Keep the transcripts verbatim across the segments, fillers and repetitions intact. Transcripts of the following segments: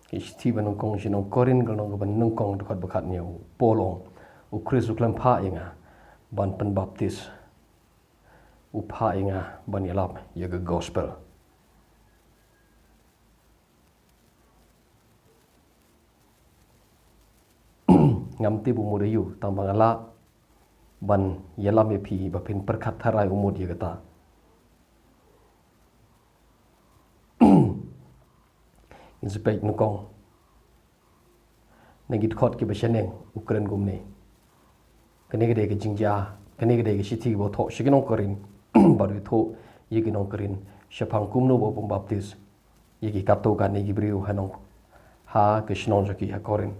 Ki shithi ba nyngkong sha ki nong Korinth, ka lynnong kaba nyngkong, dkhot ba khathynñiew. Paul u ong, U Khrist u khlem phah ïa nga ban pynbaptis, u phah ïa nga ban ïalap ïa ka gospel. Ngam tip u mut aïu, tang ba nga lah ban ïalam ïa phi ba phin pyrkhat tharai u mut ïa kata. Ngin sa peit nyngkong na ki dkhot kiba shaneng, u kren kumne. Kane ka dei ka jingjia, kane ka dei ka shithi kaba u thoh sha ki nong Korinth, bad u ïathuh ïa ki nong Korinth shaphang kumno ba u pynbaptis ïa ki katto katne ki briew ha nong, ha ka shnong jong ki ha Korinth.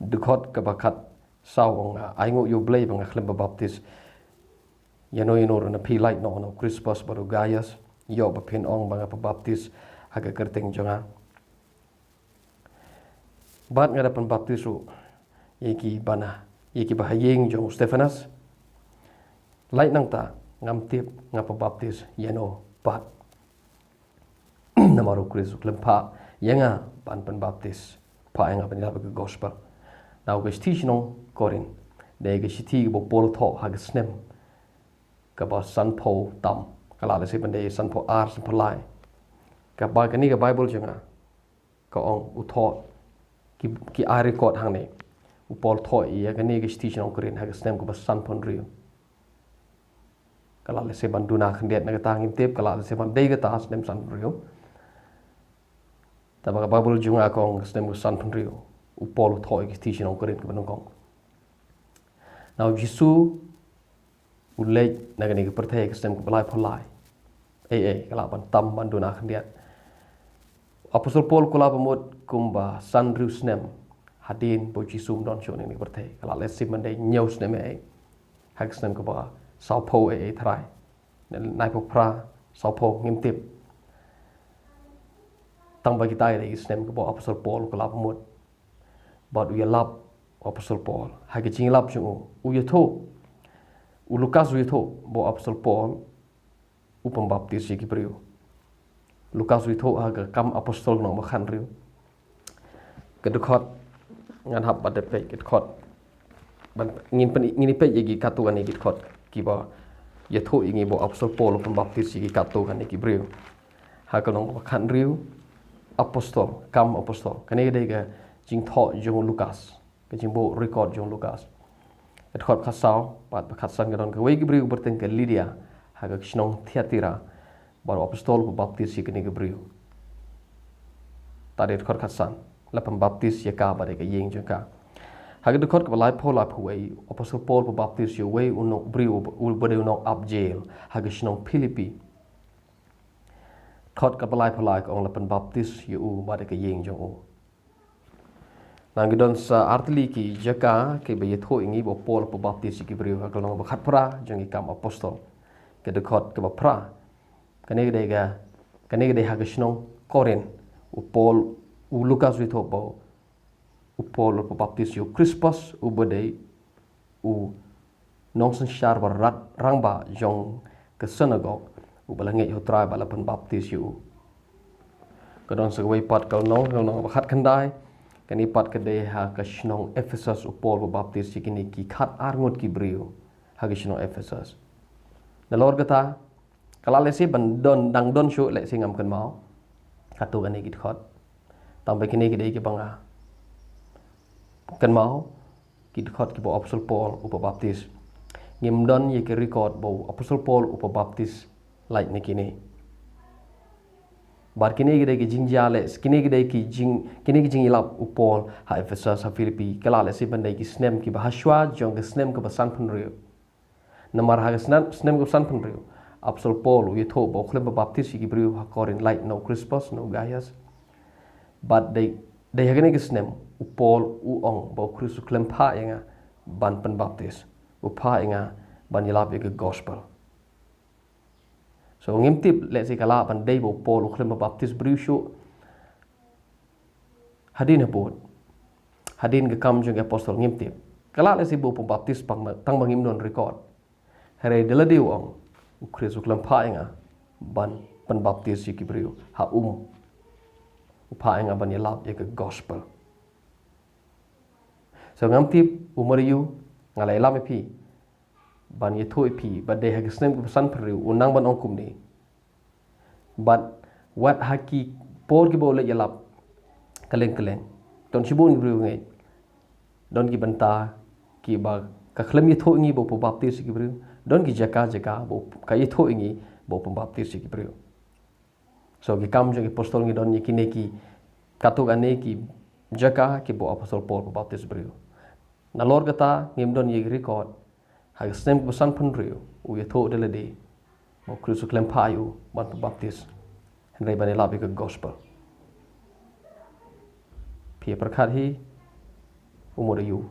Dkhot kaba khatsaw u ong, nga ai nguh ïa U Blei ba nga khlem pynbaptis ïano ïano ruh na phi, lait noh na u Krispus bad u Gaius, ïoh ba phin ong ba nga pynbaptis ha ka kyrteng jong nga. Bad nga da pynbaptis ruh ïa ki bana, ïa kiba ha ïing jong u Stephanas. Lait nangta, ngam tip nga pynbaptis ïano pat. Namar U Khrist u khlem phah ïa nga ban pynbaptis, phah ïa nga ban ïalap ïa ka gospel. Nangta ka shithi sha ki nong Korinth, dei ka shithi kaba u Paul u thoh ha ka snem kaba sanphew tam, ka lah lehse ban dei sanphew ar, sanphew lai. Kaba kane ka Baibl jong nga ka ong u thoh, ki, ki ai record hangne, u Paul u thoh ïa kane ka shithi sha ki nong Korinth ha ka snem kaba sanphew hynriew. Ka lah lehse ban duna khyndiat na kata, ngim tip, ka lah lehse ban dei kata, snem sanphew hynriew. Te ba ka Baibl jong nga ka ong snem sanphew hynriew u Paul u thoh ïa ka shithi sha ki nong Korinth kaba nyngkong. Nangta U Jisu u leit na kane ka pyrthei ha ka snem kaba laiphew lai. Ei, ei, ka lah ban tam ban duna khyndiat. Apostol Paul u kylla ba mut kumba sanphew hynriew snem hadien ba U Jisu um don shuh na kane ka pyrthei. Ka lah lehse ban dei hynñiew snem ei ei. Ha ka snem kaba sawphew ei ei tharai, laiphew phra, sawphew, ngim tip. Tang ba kita ki dei ki snem kaba u Apostol Paul u kylla ba mut bad u ïalap, u Apostol Paul. Ha ka jingïalap jong u, u ïathuh, u Lukas u ïathuh ba u Apostol Paul u pynbaptis ïa ki briew. Lukas u ïathuh ha ka Kam Apostol lynnong ba khathynriew. Ka dkhot, ngan hap ban peit ka dkhot. Ban, ngin pyn, ngin peit ïa ki katto katne ki dkhot kiba ïathuh ïa ngi ba u Apostol Paul u pynbaptis ïa ki katto katne ki briew. Ha ka lynnong ba khathynriew, Apostol, Kam Apostol. Kane ka dei ka jingthoh jong u Lukas. Ka jingbuh record jong u Lukas. Ka dkhot khatsaw bad ba khatsan ka don, kawei ka briew kaba kyrteng ka Lydia ha ka shnong Thyatira, bad u Apostol u pynbaptis ïa kane ka briew. Te ka dkhot khatsan, la pynbaptis ïa ka bad ïa ka ïing jong ka. Ha ka dkhot kaba laiphew, laiphew wei, u Apostol Paul u pynbaptis ïa uwei u nong, briew uba, uba dei u nongap jail ha ka shnong Philippi. Dkhot kaba laiphew lai ka ong la pynbaptis ïa u bad ïa ka ïing jong u. Nangta ki don sa artylli ki jaka kiba ïathuh ïa ngi ba u Paul u pynbaptis ïa ki briew, ha ka lynnong ba khatphra jong ki Kam Apostol, ka dkhot kaba phra. Kane ka dei ka, kane ka dei ha ka shnong Korinth. U Paul, u Lukas u ïathuh ba u Paul u pynbaptis ïa u Krispus uba dei u nongsynshar ba rat rangbah jong ka synagog, uba la ngeit ha u Trai bad la pynbaptis ïa u. Ka don sa kawei pat ka lynnong, ka lynnong ba khatkhyndai. Kane pat ka dei ha ka shnong Ephesus, u Paul u pynbaptis ïa kine ki khatar ngut ki briew ha ka shnong Ephesus. Nalor kata, ka lah lehse ban don, dang don shuh lehse, ngam kynmaw katto katne ki dkhot. Tang ba kine ki dei kiba nga kynmaw, ki dkhot kiba u Apostol Paul u pynbaptis. Ngim don ïa ki record ba u Apostol Paul u pynbaptis lait na kine. Bad kine ki dei ki jingjia leh, kine ki dei ki jing, kine ki jingïalap u Paul ha Ephesus, ha Philippi, ka lah lehse ban dei ki snem kiba hashwa jong ka snem kaba sanphew hynriew. Namar ha ka snem, snem kaba sanphew hynriew, Apostol Paul u ïathuh ba u khlem pynbaptis ïa ki briew ha Korinth, lait na u Krispus, na u Gaius. Bad dei, dei ha kane ka snem u Paul u ong ba u Khrist u khlem phah ïa nga ban pynbaptis, u phah ïa nga ban ïalap ïa ka gospel. So ngim tip, lehse ka lah ban dei ba u Paul u khlem pynbaptis briew shuh hadien habud, hadien ka Kam jong ki Apostol, ngim tip. Ka lah lehse ba u pynbaptis, tang ba, tang ba ngim don record. Hynrei da lade u ong, u Khrist u khlem phah ïa nga ban pynbaptis ïa ki briew ha um. u phah ïa nga ban ïalap ïa ka gospel. So ngam tip u mor ïa u, nga la ïalam ïa phi ban ïathuh ïa phi ba dei ha ka snem kaba san phew u nang ban ong kumne. Bad wat ha ki por kiba u leit ïalap kylleng kylleng, don shibun ki briew ngeit, don ki bynta kiba ka khlem ïathuh ïa ngi ba u pynbaptis ïa ki briew, don ki jaka jaka ba ka ïathuh ïa ngi ba u pynbaptis ïa ki briew. So ki Kam jong ki Apostol ngi don ïa kine ki katto katne ki jaka kiba u Apostol Paul pynbaptis briew. Nalor kata ngim don ïa ki record ha ka snem kaba san phew u ïathuh da lade ba u Khrist u khlem phah ïa u ban pynbaptis, hynrei ban ïalap ïa ka gospel. Phi ïa pyrkhat hi, u mor ïa u,